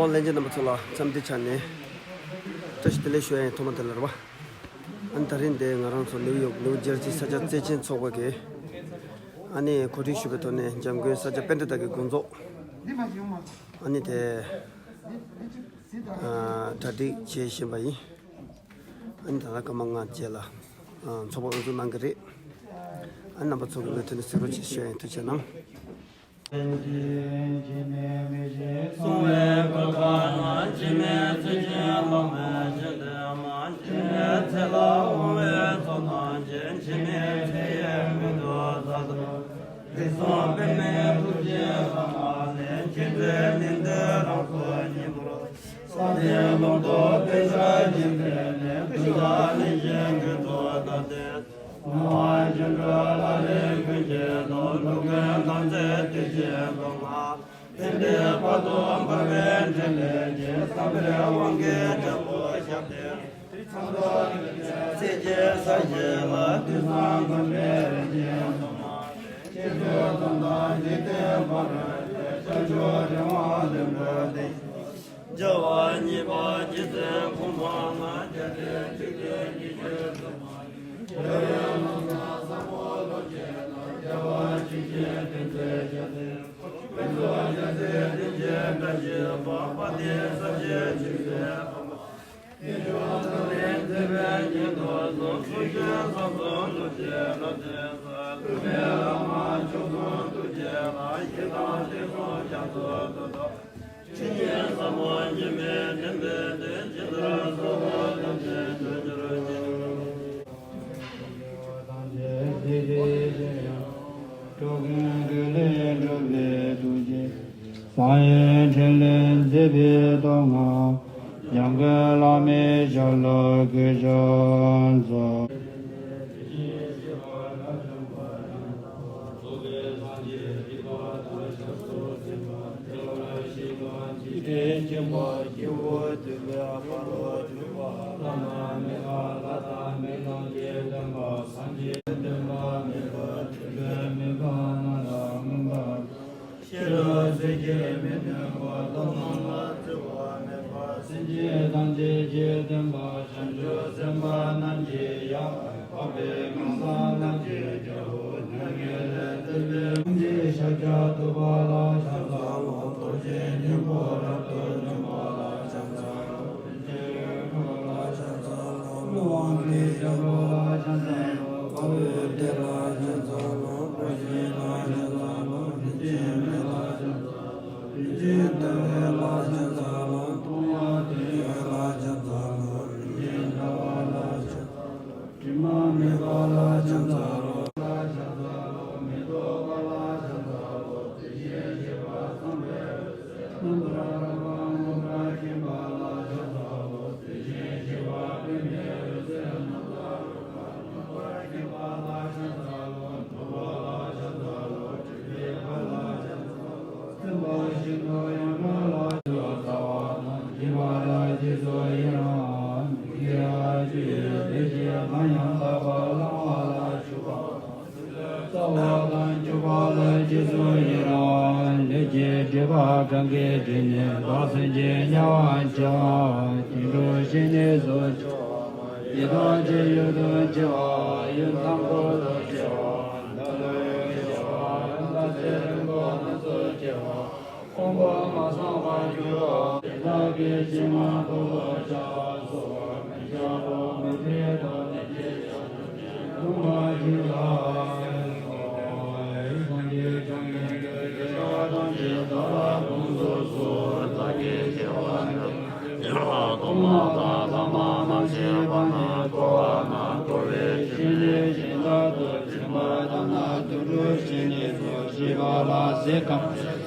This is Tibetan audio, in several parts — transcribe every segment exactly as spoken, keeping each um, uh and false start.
ལྷན་རྒྱས་རྣམ་པ་ཚོ་ལ་འཚམས་འདྲི་བྱས་ནས་བཀྲ་ཤིས་བདེ་ལེགས་ཞུ་ཡ་ཡིན། ཐོག་མ་དེ་ལ་རེད་བ། ཨ་ནི་དེ་རིང་འདི་ང་རང་ཚོ་ནིའུ་ཡོག་ནིའུ་ཇར་ཇི་ས་སྐྱ་བརྩེ་ཆེན་ཚོགས་པ་གི་ཨ་ནི་གོ་སྒྲིག་ཞུས་པའི་ཐོག་ནས་འཇམ་མགོན་ས་སྐྱ་པཎྜི་ཏ་གི་དགོངས་རྫོགས་ཨ་ནི་དེ་ཨ་གྲ་སྒྲིག་བྱེད་བཞིན་པ་ཡིན། ཨ་ནི་ད་ལྟ་སྐར་མ་ལྔ་རྗེས་ལ་ཨ་ཚོགས་པ་དབུ་འཛུགས་གནང་གི་རེད། ཨ་ནི་རྣམ་པ་ཚོ་གི་མུ་མཐུད་ནས་གཟིགས་རོགས་བྱེད་ཞུ་ཡ་ཡིན། ཐུགས་རྗེ་གནང་། སངས་རྒྱས་ཕྲིན་ལས་མཛད་པའི་ཐོག་མར། འཇམ་མགོན་བླ་མའི་ཞབས་ལ་གུས་ཕྱག་འཚལ། ཤེས་རབ་སེམས་བསྐྱེད་མི་གནས་པ། ལྟ་སྟངས་ལ་བརྩི་བ་མེད་པ། སེམས་ཅན་ཐམས་ཅད་ཀྱི་སྟོན་པ་བྱང་ཆུབ་སེམས་དཔའ་རྣམས་ཀྱི་ཡང་འཕགས་པའི་ཁང་བཟང་རྣམས་ཀྱི་རྒྱལ་པོ། མྱ་ངན་ལས་འདས་པའི་སངས་རྒྱས་ཤཱཀྱ་ཐུབ་པ་ལ་ཕྱག་འཚལ་ལོ། རྡོ་རྗེ་སྙིང་པོ་རབ་ཏུ་འཇོམས་པ་ལ་ཕྱག་འཚལ་ལོ། རིན་ཆེན་འཁོར་ལོ་ལ་ཕྱག་འཚལ་ལོ། ཀླུ་དབང་གི་རྒྱལ་པོ་ལ་ཕྱག་འཚལ་ལོ། དཔའ་བོའི་སྡེ་ལ་ཕྱག་འཚལ་ལོ། བུ་ཆེན་ལ་ཕྱག་འཚལ་ལོ། རིན་ཆེན་མེ་ལ་ཕྱག་འཚལ་ལོ། རིན་ཆེན་ཏཱ་ལའི་ལ་ཕྱག་འཚལ་ལོ། སྟོང་པ་དོན་ཡོད་ལ་ཕྱག་འཚལ་ལོ། རིན་ཆེན་ཟླ་བ་ལ་ཕྱག་འཚལ་ལོ། དྲི་མ་མེད་པ་ལ་ཕྱག་འཚལ་ལོ། ལ་ཕྱག་འཚལ་ལོ། མེ་ཏོག་པ་ལ་ཕྱག་འཚལ་ལོ། དེ་བཞིན་གཤེགས་པ་ཚངས་པའི་འོད་ཟེར་རྣམ་པར་རངས་པ་ངོ་མཚར་ཤིང་པ་ལ་ཕྱག་འཚལ་ལོ། དེ་བཞིན་གཤེགས་པ་པདྨའི་འོད་ཟེར་རྣམ་པར་རོལ་པ་ངོ་མཚར་ཤིང་པ་ལ་ཕྱག་འཚལ་ལོ། ནོར་བུ་ལ་ཕྱག་འཚལ་ལོ། དྲི་མེད་པ་ལ་ཕྱག་འཚལ་ལོ། སེམས་དཔའ་ཤིང་ཏོག་ཡང་དག་ལ་ཕྱག་འཚལ་ལོ། རྩ་བ་དང་བརྒྱད་པ་ལ་རྗེས་སུ་ཡི་རང་། མི་དགེ་བ་བཅུ་ཡི་ལས་ཀྱི་ཕན་ཡང་དག་པ་བླང་བ་ལ་ཞུགས་པ་དང་། རྩ་བ་དང་བཅུ་པ་ལ་རྗེས་སུ་ཡི་རང་། ལས་ཀྱི་སྒྲིབ་པ་གང་གིས་བྲིས་ནས། བདག་སེམས་ཀྱི་དམྱལ་བར་མཆི་བ། སྐྱེ་འགྲོ་ཞི་གནས་སུ་སྐྱེ་བ་མ་ཡིན། ཡི་དམ་གྱི་ཡུལ་དུ་སྐྱེ་བ། ཡུལ་མཐའ་འཁོབ་ཏུ་སྐྱེ་བ། འདམ་དུ་སྐྱེ་བ། ཡང་དག་ཚེ་རིང་པོ་རྣམས་སུ་སྐྱེ་བ། དབང་པོ་མ་ཚང་བར་གྱུར་པ། དེ་དག་གི་ཕྱི་མ་ལྟོ་ལོ་ཆ་སོགས་མི་རྒྱ་བོ་མི་འཕེལ་དོ་ནི་ཅི་ཡང་ལུང་མ་བཞི་ལ་སངས་རྒྱས་བཅོམ་ལྡན་འདས་ཀྱིས་བདག་ཐམས་ཅད་བདག་ལ་དགོངས་སུ་གསོལ། བདག་གིས་སྐྱེ་བ་འདི་ལ་སྟོང་པ་དང་ལྷག་མ་རྣམ་ཤེས་པ་ནི་འཁོར་བ་ན་འཁོར་བའི་ཕྲིན་ལས་གཞན་དག་ཏུ་འཛིན་པ་དག་ན་དུད་འགྲོ་ཞིག་ནས་སུ་ཤེས་པ་ལ་ཟེར་གང་།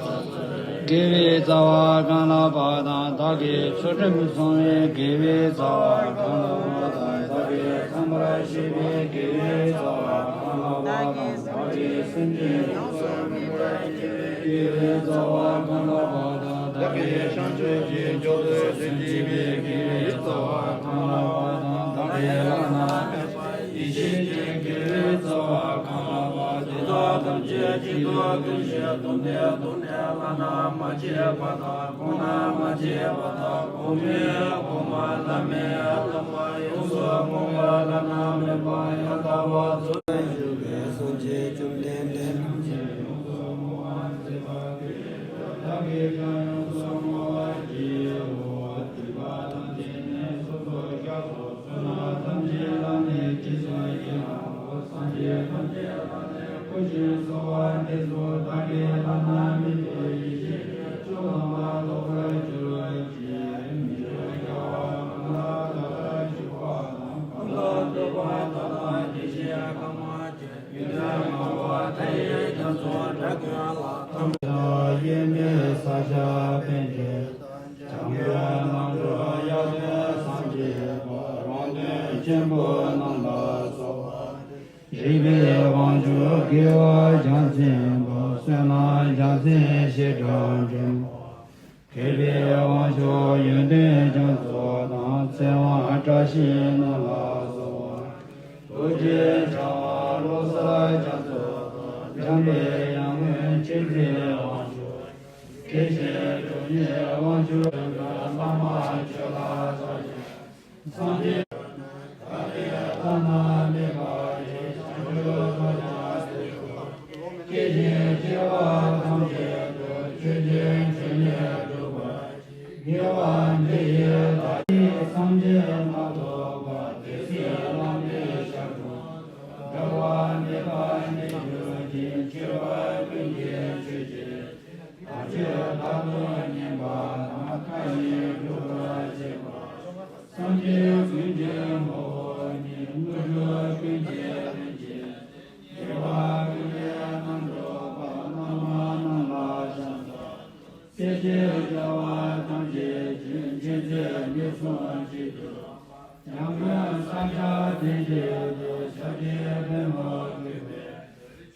དགེ་བའི་རྩ་བ་གང་ལགས་པ་དང་། བདག་གིས་ཚུལ་ཁྲིམས་བསྲུང་བའི་དགེ་བའི་རྩ་བ་གང་ལགས་པ་དང་། བདག་གིས་ཚངས་པར་སྤྱོད་པའི་དགེ་བའི་རྩ་བ་གང་ལགས་པ་དང་། བདག་གིས་སེམས་ཅན་ཡོངས་སུ་སྨིན་པར་བྱེད་པའི་དགེ་བའི་རྩ་བ་གང་ལགས་པ་དང་། བདག་གིས་བྱང་ཆུབ་ཀྱི་རྒྱུ་དུ་སེམས་བསྐྱེད་པའི་དགེ་བའི་རྩ་བ་གང་ལགས་པ་དང་། བདག་གིས་བླ་ན་མེད་པ་ཡེ་ཤེས་ཀྱི་དགེ་བའི་རྩ་བ་གང་ལགས་པ། དེ་དག་ཐམས་ཅད་གཅིག་ཏུ་བསྡུས་ཤིང་བསྡོམས་ཏེ་བསྡོམས་ཏེ་ལ་ ན་མ་སྐྱེས་པ་དང་། གོང་ན་མ་སྐྱེས་པ་དང་། གོང་མའི་གོང་མ། བླ་མའི་བླ་མ། ཡོངས་སུ་བསྔོ་བ་བླ་ན་མེད་པ་ཡང་དག་པར་རྫོགས་པར་གྱུར་པའི་སངས་རྒྱས་བཅོམ་ལྡན་འདས་རྣམས་ཀྱི་ཡོངས་སུ་བསྔོ་བ་མཛད་པ་དེ། བདག་གིས་ཀྱང་ཡོངས་སུ་བསྔོ་བར་བགྱིའོ། སྡིག་པ་ཐམས་ཅད་ནི་སོ་སོར་བཤགས་སོ། བསོད་ནམས་ཐམས་ཅད་ལ་ནི་རྗེས་སུ་ཡི་རང་ངོ་། སངས་རྒྱས་ཐམས་ཅད་ལ་ནི་བསྐུལ་ཞིང་གསོལ་བ་འདེབས་སོ། བདག་གིས་བླ་ན་མེད་པའི་ཡེ་ཤེས་ཀྱི་ཆོས་ལ་མ་ལོག་པར་གྱུར་ཅིག་མི་འགྱུར་རྒྱལ་བ་ཀུན་ལ་བདག་ལྟར་གཤེགས་པ་དང་། ཀུན་ལ་བསྟོད་པ་དག་དང་དེ་བཞིན་དཀའ་བ་སྤྱད་པའི་དགེ་འདུན་མང་པོ་མཐའ་ཡས་རྒྱ་མཚོ་འདྲ་ཀུན་ལ། ཐམས་ཅད་དང་དབྱེར་མེད་ས་སྐྱ་པཎ་ཆེན་དང་། འཇམ་མགོན་རྣམ་གྲོལ་ཡབ་སྲས་སངས་རྒྱས་པ། རོང་སྟོན་ཆེན་པོ་རྣམས་ལ་སོགས་པ། རིག་པའི་དབང་ཕྱུག་དགེ་བ་རྒྱལ་མཚན་པ། བསོད་ནམས་རྒྱལ་མཚན་ཞེས་གྲགས་འགྲིམ། མཁས་པའི་དབང་ཕྱུག་ཡོན་ཏན་རྒྱ་མཚོ་དང་། ཚེ་དབང་བཀྲ་ཤིས་རྣམས་ལ་སོགས་པ། རྡོ་རྗེ་འཆང་དབང་བློ་གསལ་རྒྱ་མཚོ་དང་། འཇམ་པའི་དབྱངས་མགོན་མཁྱེན་བརྩེའི་དབང་ཕྱུག། དགེ་བཤེས་གྲུབ་བརྙེས་དབང་ཕྱུག་ཡོངས་ལ། བླ་མ་ཁྱོད་ལ་ཕྱག་འཚལ། སངས་རྒྱས་བདག་གིས་བླ་ན་མེད་པ་ཡི། བྱང་ཆུབ་ཐོབ་ཀྱང་སྲིད་དུ་སྐྱེ་ཞིང་སྐྱེ་བ་ཐམས་ཅད་དུ། ཆོས་ཀྱི་འཕྲིན་ལས་སྒྲུབ་པར་བགྱི། དགེ་བ་འདི་ཡིས་བདག་ཉིད་སངས་རྒྱས་མ་ཐོབ་པ། དེ་སྲིད་བླ་མའི་ཞབས་དྲུང་དུ། འབྲལ་བ་མེད་པར་གནས་གྱུར་ཅིང་། སྤྱོད་པ་ཀུན་གྱི་ཆོས་ཀྱི་ཕྱིར། བདག་ཆོས་བདག་ཏུ་ཉམས་པ་དང་། བཀའ་བཞིན་སྒྲུབ་པར་བྱེད་པ། སངས་རྒྱས་ཀུན་གྱི་ངོ་བོ་ཉིད། དངོས་གྲུབ་ཀུན་གྱི་རིན་ཆེན་གཏེར། སྐྱེ་བ་ཀུན་ལས་རྣམ་གྲོལ་བ། བླ་མ་རྣམས་ལ་ཕྱག་འཚལ་ལོ། སྲས་བཅས་རྒྱལ་བ་ཐམས་ཅད་ཀྱི། མཁྱེན་བརྩེ་ནུས་གསུམ་གཅིག་ཏུ་སྤངས། འཇམ་མགོན་ས་སྐྱ་མཚན་བཅས་སུ། ཞབས་ཀྱི་པདྨོ་བཀོད་པའི།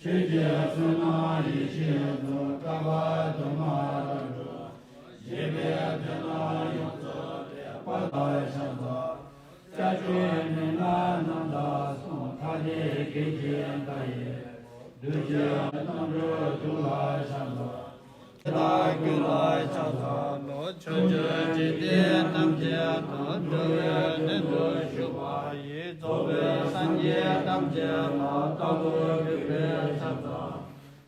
ཆོས་ཀྱི་བསོད་ནམས་ཡེ་ཤེས་མཚོ། བསྐལ་པ་དུ་མར་རབ་རྫོགས། བཞད་པའི་དོན་རྣམས་ཡོངས་རྫོགས་པའི། དཔལ་ལ་ཕྱག་འཚལ་ལོ། སྐྱབས་མཆོག་མི་མངའ་རྣམ་དག་གསུམ། ཐ་དད་དགེ་བཅུའི་མཐའ་ཡས། གདུལ་བྱའི་རྣམ་གྲོལ་ཐུགས་ལ་ཕྱག་འཚལ་ལོ། དེ་དག་ཀུན་ལ་ཕྱག་འཚལ་ལོ། ཕྱོགས་བཅུའི་འཇིག་རྟེན་ཐམས་ཅད་དུ། འགྲོ་བའི་དོན་དུ་ཞུགས་པ་ཡི། རྫོགས་པའི་སངས་རྒྱས་ཐམས་ཅད་ལ། རྟག་ཏུ་གུས་པས་ཕྱག་འཚལ་ལོ།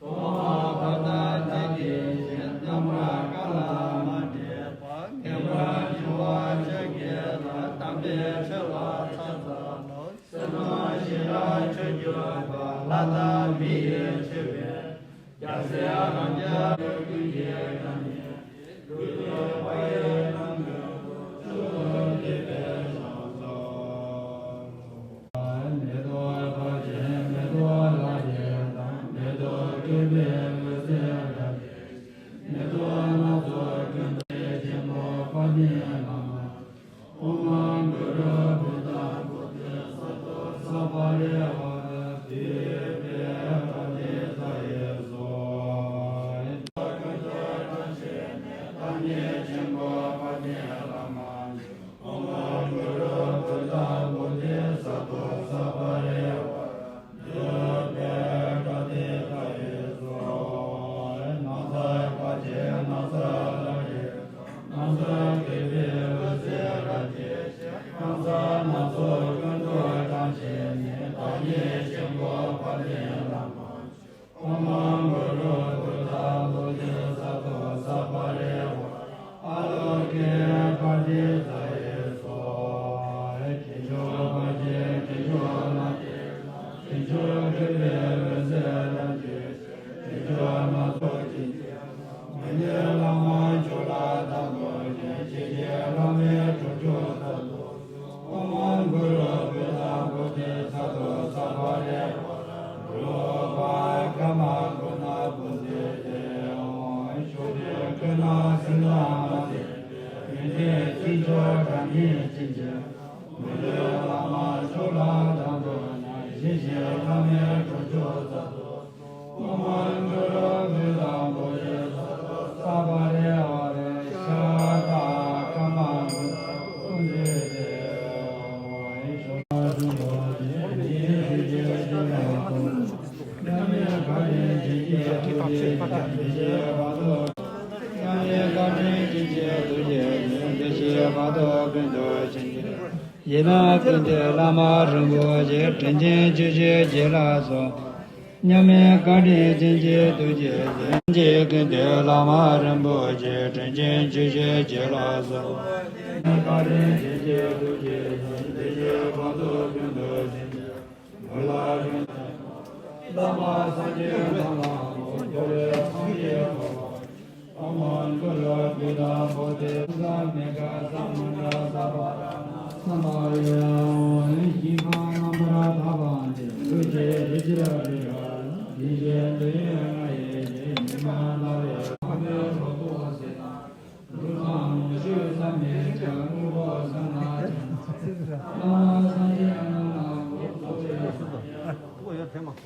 ཐོག་མ་བར་དང་ཚིག་གི་གཞན། རྣམ་པར་དཀར་ལ་མ་འདྲེས་པ། ངེས་པར་འབྱུང་བ་ཕྱོགས་བརྒྱད་ལ། དམ་པའི་ཆོས་ལ་ཕྱག་འཚལ་ལོ། བསོད་ནམས་ཞི་དྲག་ཆོས་གྱུར་པ། ལྷ་དང་མི་ཡིས་མཆོད་པའི། རྒྱལ་སྲས་རབ་འབྱམས་ཀུན་གྱི་བདག་ཉིད། ཀུན་ཏུ་དཔག་ཡས་རྣམ་ཀུན་ཏུ། མཆོག་ཏུ་གྱུར་པའི་ཕྱག་འཚལ་ལོ། མེ་ཏོག་པད་ཅན་མེ་ཏོག་ལ་རས་དང་། མེ་ཏོག་བཀོད་པའི་འོད་ཟེར་ལ་བརྟེན། མེ་ཏོག་སྣ་ཚོགས་ཀུན་ཏུ། ཆེན་པོ་དཔལ་ལྡན་བླ་མ། ཨོཾ་གུ་རུ་བུདྡྷ་བོ་དྷི་ས་ཏྭ་ས་པ་རི་ཝཱ་ར་དྷཱིཿ་པྲ་ཏཱིཙྪ་ཡེ་སྭཱ་ཧཱ། ཀུན་ཏུ་བཀྲ་ཤིས་ནས། བདག་ཉིད་ཆེན་པོ་དཔལ་ལྡན་བླ་མ་མཆོད། ཨོཾ་གུ་རུ་བུདྡྷ་བོ་དྷི་ས་ཏྭ་ས་པ་རི་ཝཱ་ར་དྷཱིཿ་པྲ་ཏཱིཙྪ་ཡེ་སྭཱ་ཧཱ། ནགས་ཚལ་དཔག་བྱེད་ནགས་ཚལ་ལ་རས་དང་། ནགས་ཚལ་བཀོད་པའི་འོད་ཟེར་ལ་བརྟེན་ཞིང་། ཁང་བཟང་སྣ་ཚོགས་ཀུན་ཏུ་བཀྲ་ཤིས་ནས། བདག་ཉིད་ཆེན་པོ་དཔལ་ལྡན་བླ་མ། ཨོཾ་གུ་རུ་བུདྡྷ་བོ་དྷི་ས་ཏྭ་ས་པ་རི་ཝཱ་ར་ཨཱ་ལོ་ཀེ་པྲ་ཏཱིཙྪ་ཡེ་སྭཱ་ཧཱ། རྒྱན་མཆོག་དཔག་བྱེད་རྒྱན་མཆོག་ལ་བརྟེན། རྒྱན་མཆོག་བཀོད་པའི་འོད་ཟེར་ལ་བརྟེན་ཞིང་། རྒྱན་མཆོག་སྣ་ཚོགས་ཀྱིས་མཛེས་པ། མི་ལུས་བླ་མ་མཆོག་ལ་དམ་པོར་བརྟེན། ཇི་སྙེད་བླ་མའི་གྲུབ་ཐོབ་ཙམ་དུ། ཨོཾ་གུ་རུ་བུདྡྷ་བོ་དྷི་ས་ཏྭ་ས་པ་རི་ཝཱ་ར་གུ་རུ་པྲ་ཀ་མ་གུ་ཎ་བྷུ་ཏི་ཏེ། ཕྱོགས་བཅུའི་ཀུན་ལ་སིལ་ལ་མ་ཟད་པའི། ཡོན་ཏན་ཚུལ་འཆང་སྒྲ་སྙན་ཅན་གྱི། མི་ལུས་བླ་མ་མཆོག་ལ་དམ་པོར་བརྟེན། ཇི་སྙེད་བླ་མའི་གྲུབ་ཐོབ་ཙམ་དུ། ཨོཾ་གུ་རུ་བུདྡྷ་བོ་དྷི་ས་ཏྭ་ས་པ་རི་ཝཱ་ར་ཤ་ཀ་ཀ་མ་གུ་ཎ་བྷུ་ཏི་ཏེ། ཕྱོགས་བཅུ་ཀུན་ལ་སིལ་ལ་མ་ཟད་པའི། ཡོན་ཏན་ཚུལ་འཆང་སྒྲ་སྙན་ཅན་གྱི། མི་ལུས་བླ་མ་མཆོག་ལ་དམ་པོར་བརྟེན། རྗེ་ནི་ཀུན་འདུས་བླ་མ་རིན་པོ་ཆེ། དྲིན་ཅན་ཆོས་ཀྱི་རྗེ་ལ་གསོལ། མཉམ་མེད་བཀའ་དྲིན་ཅན་གྱི་ཐུགས་རྗེས་གཟིགས། རྗེ་ཀུན་འདུས་བླ་མ་རིན་པོ་ཆེ། དྲིན་ཅན་ཆོས་ཀྱི་རྗེ་ལ་གསོལ། བཀའ་དྲིན་ཅན་གྱི་ཐུགས་རྗེས་གཟིགས། འདི་ཕྱི་བར་དུ་ཀུན་ཏུ་བཞུགས། བླ་མ་སངས་རྒྱས་རྣམས་ལ་གསོལ། འཁོར་བའི་སངས་རྒྱས་འཁོར་བ། ཨོཾ་ཀུ་རུ་བདུད་དང་བོ་དྷི་ས་མི་ཀ་ས་མུ་ཌ་ས་བ་ར་ཎ་ས་མ་ཡ། ཞིང་ཁམས་རྣམ་པར་དག་པ་སྟེ། ཐུགས་རྗེས་རི་ཆུ་རི་བྲག་ལ། དེ་བཞིན་འདོད་ཡོན་ལྔ་ཡི་རྗེ། མི་མ་ལ་ལས་འཕགས་པའི་རོ་ཏོ་སྲི་ཏང་། འབྲུ་དང་མུ་ཞོ་ཟ་མེད་ཀྱང་། དངོས་པོ་ཟ་ན་ཅང་ཚ། བླ་མ་སངས་རྒྱས་རྣམས་ལ་གསོལ། འཁོར་བའི་སངས་རྒྱས།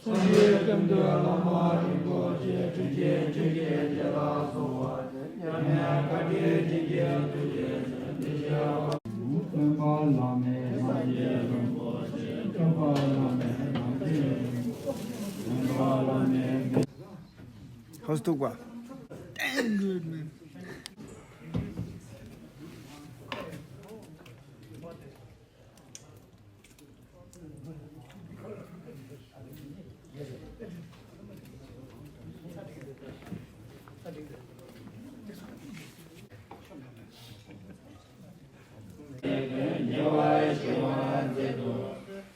སངས་རྒྱས་ཀུན་འདུས་བླ་མ་རིན་པོ་ཆེ། དྲིན་ཅན་ཆོས་ཀྱི་རྗེ་ལ་གསོལ་བ་འདེབས། མཉམ་མེད་བཀའ་དྲིན་ཅན་གྱི་ཐུགས་རྗེས་གཟིགས། འདི་ཕྱི་བར་དུ་སྟོན་པ་བླ་མེད་སངས་རྒྱས་རིན་པོ་ཆེ། སྐྱོབ་པ་བླ་མེད་ནམ་མཁའི་རིན་པོ་ཆེ། འདྲེན་པ་བླ་མེད་ཧོ་སྟུག་པ། ཉེ་བར་ཞི་བར་མཛད་དོ།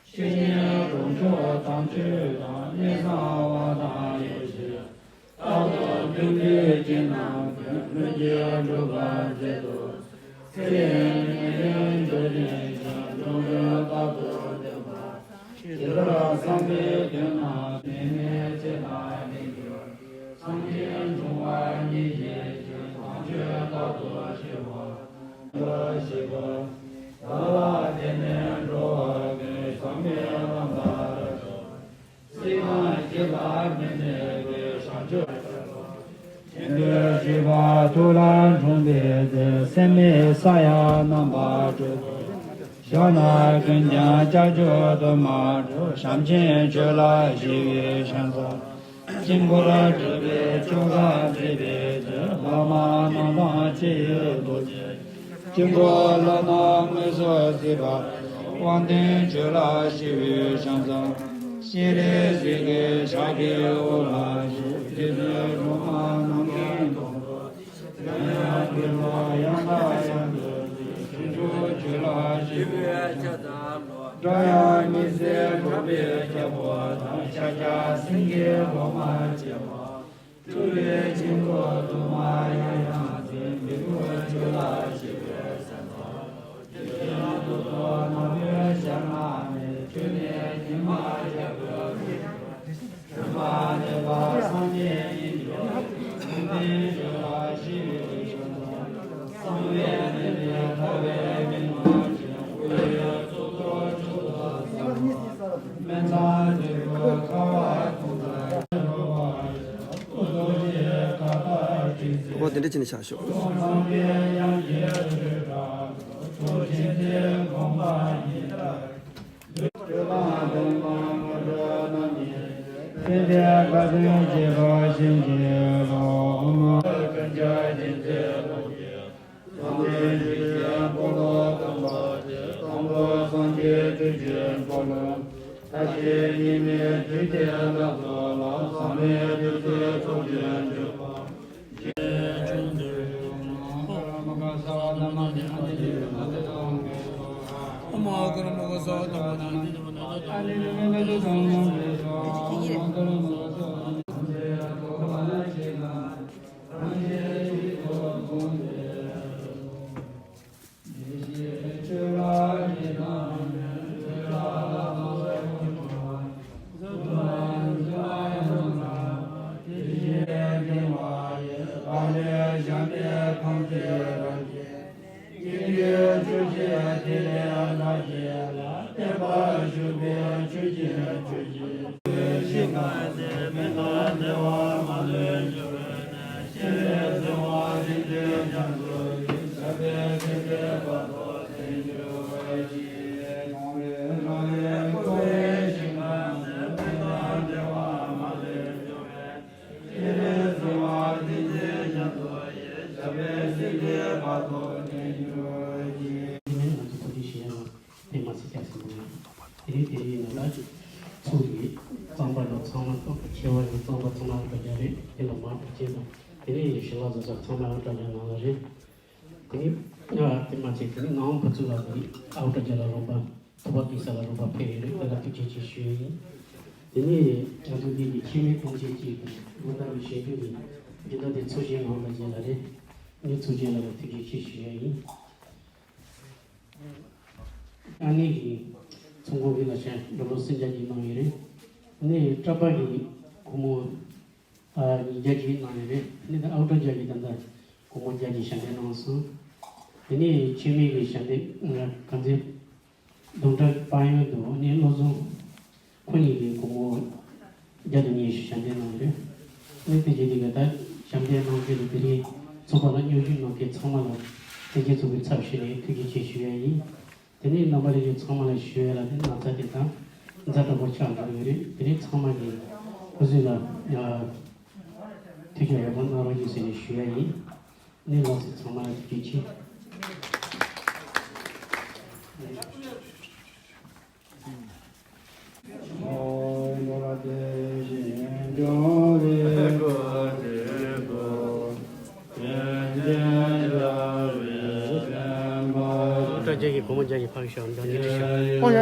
བཤེས་གཉེན་གྲོགས་མཆོག་དམ་ཆོས་དང་། གནས་བཟང་དབང་ཐང་ཡོ་བྱད། རྟག་ཏུ་མཐུན་འབྲེལ་ཅན་རྣམས་ཀྱིས། ལྷུན་གྱིས་གྲུབ་པར་མཛད་དུ་གསོལ། ཚེ་རིང་ནད་རིང་འབྱོར་ལྡན་ཞིང་། འགྲོ་ཀུན་རྟག་ཏུ་བདེ་བར་གཤེགས། དེ་ལྟར་བསམ་པའི་དོན་རྣམས་ནད་མེད་ཚེ་དང་ལྡན་གྱུར་ཅིག་སངས་རྒྱས་འབྱུང་བ་མྱུར་བཞད་ཅིང་། དམ་ཆོས་རྟག་ཏུ་ཞི་བར་མཛད་པར་བཞེད་པ། བདག་ལ་དད་ནས་འགྲོ་བ་ཀུན། ཟག་མེད་ལམ་བདག་རབ་སྤྱད་པ། སྲིད་དང་ཞི་ལ་མི་གནས་པའི། བྱང་ཆུབ་ཀྱི་སེམས་དང་ལྡན་པ། ཐུགས་ལ་འཁྲུངས་པའི་ཚེ། སྲེད་མེད་ས་ཡི་རྣམ་པར་སྤྲུལ་པ། ཕྱོགས་ན་ཀུན་ཀྱང་ཀྱག་ཀྱོག་ཏུ་མ་གྲུབ། བྱམས་ཆེན་ཆོས་ལ་ཞི་བའི་ཞིང་ས། དཀྱིལ་འཁོར་སྒྲུབ་པའི་ཆོ་ག་མཛད་པའི་ཚེ། བླ་མ་རྣམས་དང་ཕྱི་ཡི་རྡོ་རྗེ། དཀྱིལ་འཁོར་ལྷ་རྣམས་དངོས་སུ་གཟིགས་པ། དབང་ལྡན་ཆོས་ལ་ཞི་བའི་ཞིང་ས། སྤྱན་རས་གཟིགས་ཀྱི་ཕྱག་གི་འོག་ལ་བཞུགས། རྗེ་བཙུན་སྒྲོལ་མ་རྣམ་མཁྱེན་དང་། ཡང་ཡང་འདུས་པ་ཡང་དང་ཡང་དུ་གཟིགས། ཕྱོགས་བཅུ་ཆོས་ལ་ཞི་བའི་ཞིང་ས། སྒྲ་དབྱངས་སྙན་གསལ་འཕྲོག་པའི་རྒྱལ་པོ་དང་། ཤཱཀྱ་སེང་གེ་འོ་མ་བྱེད་པ། སྤྲུལ་པའི་དཀྱིལ་འཁོར་དུ་མ་ཡང་ཡང་གཟིགས། འདི་ཀུན་ཆོས་ལ་ཞི་བའི་ཞིང་ས། དེ་བཞིན་དུ་ནག་པོའི་ཞལ་སྔ་ནས། ཁྱོད་ནི་སྙིགས་མ་རྒྱལ་པོའི་གཟིགས། དྲན་པ་ལེགས་པར་སངས་རྒྱས་ཉིད་ཀྱི། ལུང་བསྟན་ཆོས་ལ་ཞི་བའི་ཞིང་ས། གསང་བའི་གནས་ནས་ཐར་པའི་མི་མ་བྱོན། སྐུ་ཡི་གཙུག་ཏོར་མཆོག་ཏུ་གསོལ། སྨན་མཚམས་འབྲས་བུ་ཁ་བ་ཀུན་ཏུ། ཨོ་དེ་འདྲ་བྱས་ནས་བཞག་ཤོག་ཆེ་བ་ཡི་གཙང་པ་ཚང་མ་ཨའུ་ཊར་རྒྱག་རེད། དེ་ལ་མར་ཨའུ་ཊར་བྱས་དང་། དེ་ནས་ཡི་ཞི་ལ་བཟོ་ས་ཚང་མ་ཨའུ་ཊར་རྒྱག་ནང་ལ་རེད། དེ་ནས་ཨ་དེ་མ་ཚད་དེ་ནས་ངག་དབང་ཕུན་ཚོགས་ལགས་ཀྱིས་ཨའུ་ཊར་རྒྱག་ལ་རོགས་པ། ཐུག་པ་སྤུངས་ས་ལ་རོགས་པ་ཕེབས་ཡོད་རེད། དེ་ལ་ཐུགས་རྗེ་ཆེ་ཞུ་ཡ་ཡིན། དེ་ནས་ང་ཚོ་འདི་གི་འཆི་མེད་སྤུན་མཆེད་ཀྱི་ལོ་ལྟར་གྱི་ཞལ་འདོན་གྱི་འདི་ལྟར་དེ་ཚོགས་བཞིན་ངང་ལ་བཞིན་ལ་རེད། ངས་ཚོགས་བཞིན་ལ་ཐུགས་རྗེ་ཆེ་ཞུ་ཡ་ཡིན། ཨ་ནེ་གི་ཚོང་ཁང་གི་ལ་ཤ་འགྲོ་ལོ་སེང་རྒྱ་གི་གནང་ཡོད་རེད། ནས་གྲྭ་པ་གི་སྒོར་མོ་ཨ་ཉིས་བརྒྱ་གཅིག་གནང་ཡོད་རེད། ནས་ཨའུ་ཊར་རྒྱག་གི་ད་ལྟ་སྒོར་མོ་བརྒྱ་གཅིག་ཞལ་འདེབས་གནང་སོང་། དེ་ནས་འཆི་མེད་ཀྱི་ཞལ་འདེབས་གང་ཚེ་གདོང་གྲལ་དཔལ་ཡོན་དུ་ནས་བློ་བཟང་ཁོ་གཉིས་ཀྱིས་སྒོར་མོ་བརྒྱ་དང་ཉི་ཤུ་ཞལ་འདེབས་གནང་ཡོད་རེད། ནས་དེ་རྗེས་དེ་ག་ད་ཞལ་འདེབས་གནང་མཁན་དེ་དེ་རིང་ཚོགས་པ་ལ་སྙན་ཞུ་གནང་མཁན་ཚང་མ་ལ་དེ་རྗེས་ཚོགས་པའི་ཚབ་ཞུས་ནས་ཐུགས་རྗེ་ཆེ་ཞུ་ཡ་ཡིན། དེ་ནས་རྣམ་པ་ལྷན་རྒྱས་ཚང་མ་ལ་ཞུ་ཡ་ལ་དེ་ན་ཚ་དེ་དང་ཛ་དྲག་པོ་ཆགས་འགྲོ་ཡོད་རེད། དེ་ནས་ཚང་མ་གི་སྐུ་གཟུགས་ལ་ཐུགས་ཁུར་ཡག་པོ་གནང་རོགས་གྱིས་ཟེར་ནས་ཞུ་ཡ་ཡིན། ནས་ལགས་སོ། ཚང་མ་ལ་ཐུགས་རྗེ་ཆེ། ཨའུ་ཊར་རྒྱག་གི་སྒོར་མོ་བརྒྱ་གི་ཕག་ཤོག་འདང་གི་ཤོག་ཨོ་ཡ།